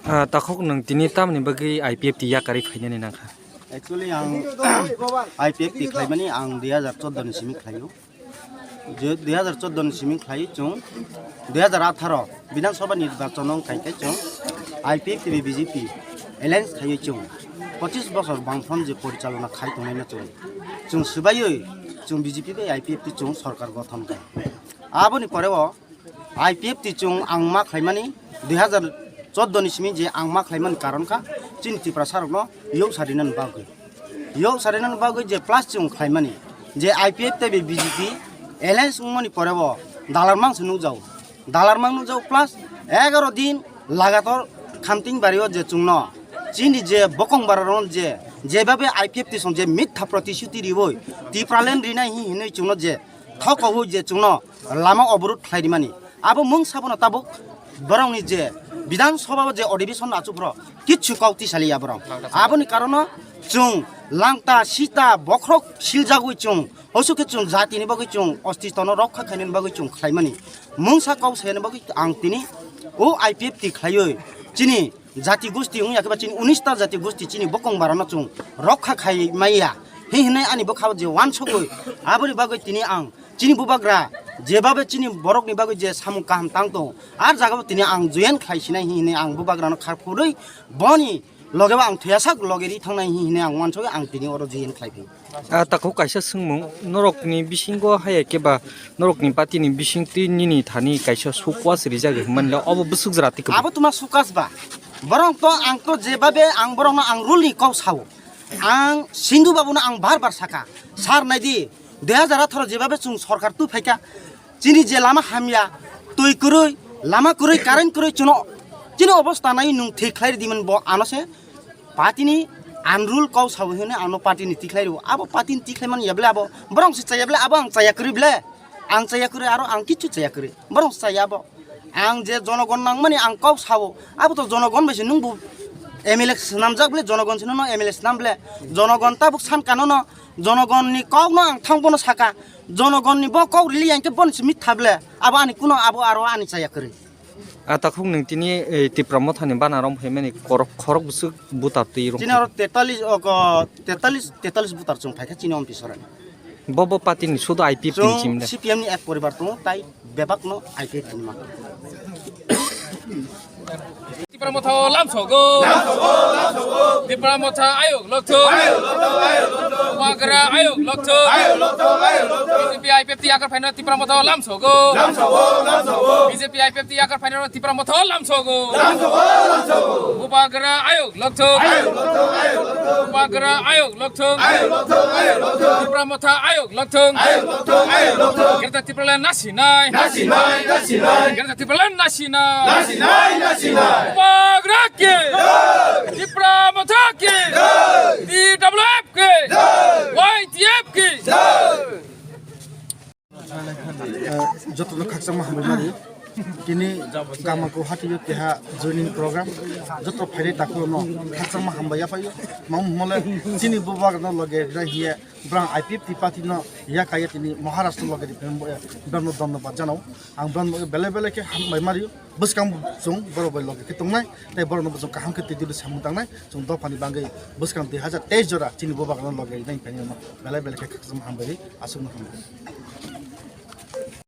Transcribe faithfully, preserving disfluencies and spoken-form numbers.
Ah, takhuk nwng tini tamni bagwi I P F T yakarwi phainani nangkha? Actually, ang I P F T khlaimani ang dui hazar chordo ni simi khlaio. Je dui hazar chordo ni simi khlaiwi chwng dui hazar atharo Bidhan Sabha nirbachon wng khaikhe chwng I P F T bai B J P alliance khaiwi chwng pochis bosor Bamfront je porichalona khai tongnaino chwng, chwng swbaiwi chwng B J P bai I P F T chwng sorkar gothon khai. Aboni poreo I P F T chwng ang ma khlaimani dui hazar chordo ni simi je ang ma khlaimani karon kha chini Tiprasa rokno yok sarinani bagwi. Yok sarinani bagwi je plus chwng khlaimani je I P F T bai B J P alliance wngmani poreo dalar mang se nukjago. Dalar mang nukjago plus egaro din lagator khamting bario je chwngno chini je bokong bararokno je jebabe I P F T song je mitha protishuti riwi Tipraland rinai hi hinwi chwngno je thokowi je chwngno lama oborot khlai rimani. Abo mung sabono tabuk borokni je Bidhan Sabha o je odibison achukphro kichu kok tisaliya borok. Aboni karono chwng langta, sita, bokhorok siljagwi chwng, hosuk khe chwng jatini bagwi chwng ostitono rokha khainani bagwi chwng khlaimani. Mungsa kok sayani bagwi ang tini o I P F T khlaiwi chini jati gosti wngya khe ba chini unis ta jati gosti chini bokong barano chwng rokha khai maya. Hi hinwi ani bwkhao je wansugwi aboni bagwi tini ang chini bubagra jebabe chini borokni bagwi je samung kaham tang tongo, ar jagao tini ang join khlai sinai hi hinwi ang bubagrano khar phurwi boni logeo ang thuyasak loge ri thangnai hi hinwi ang wansugwi ang tini oro join khlai phi. Ah, takhuk kaisa swngmung, norokni bisingo haya khe ba norokni party ni bisingtwi nini thani kaisa sukwas rijak hinmani le obo bwswk jora twi kwbang? Abo tuma sukwas ba? Borok to ang to jebabe ang borokno ang rule ni kok sao. Ang Sindhu Babuno ang bar bar saka, "Sir, naidi, dui hazar atharo jebabe chwng sorkar tu phaikha, chini je lama hamya, twi kwrwi, lama kwrwi, current kwrwi, chwngno chini obostha nai nwng thik khlai ridi man bo ano se party ni unrule kok sao hwnwi ano party ni tikhlai rwo." Abo party ni tikhlai man ya ble abo borok se chaya ble abo ang chaya kwrwi ble, ang chaya kwrwi aro ang kichu chaya kwrwi. Borok chaya bo. Ang je jonogon nangmani ang kok sao, abo to jonogon bai se nwng bo M L A swnamjak ble, jonogon se nono M L A swnam ble. Jonogon tabuk san kano no, jonogon ni kok no ang thang bono saka, jonogon ni bo kok rili yang khe bono se mitha ble. Abo ani kuno abo aro ani chaya kwrwi. Ah, takhuk nwng tini, eh, Tipra Motha ni bana rom phaimani korok, khorok bwswk buta twi rong. Chini aro tetalis, o ko, tetalis, tetalis butar chwng phaikha chini ompi sorani. Bo, bo party ni sudo I P F T ni chwng chimle. C P M ni ek poribar tongo, tai bebak no I P F T ni manwi. Tipra Motha lamsogo. Tipra Motha ayok lokthung. Bubagra ayok lokthung. B J P I P F T yakar phaina Tipra Motha lamsogo. B J P I P F T yakar phaina Tipra Motha lamsogo. Bubagra ayok lokthung. Bubagra ayok lokthung. Tipra Motha ayok lokthung. Greater Tipraland nasinai. Nasinai, nasinai. Greater Tipraland nasinai. Nasinai, nasinai. Bubagra ki. Jai. Tipra Motha ki. Jai. T W F ki. Jai. Y T F ki. Jai. Eh, jotono khakchangma hambai mani. Tini Gamako hatio keha joining program. Joto phainai takhukno khakchangma hambai yaphaio. Mam mole chini bubagrano loge rina hiya brang I P F T party no yakaya tini Maharashtra loge ri phaimbo ya. Brang no dhonnobad janao. Ang brang no bele bele khe hambai mario. Bwskang chwng borok bai loge khe tongnai, tei borokno bo chwng kaham khe twi duli samung tangnai, chwng dophani bagwi bwskang dui hazar teis jora chini bubagrano loge rinai phainai no belai belai khe khakchangma hambai ri, aswkno hambai.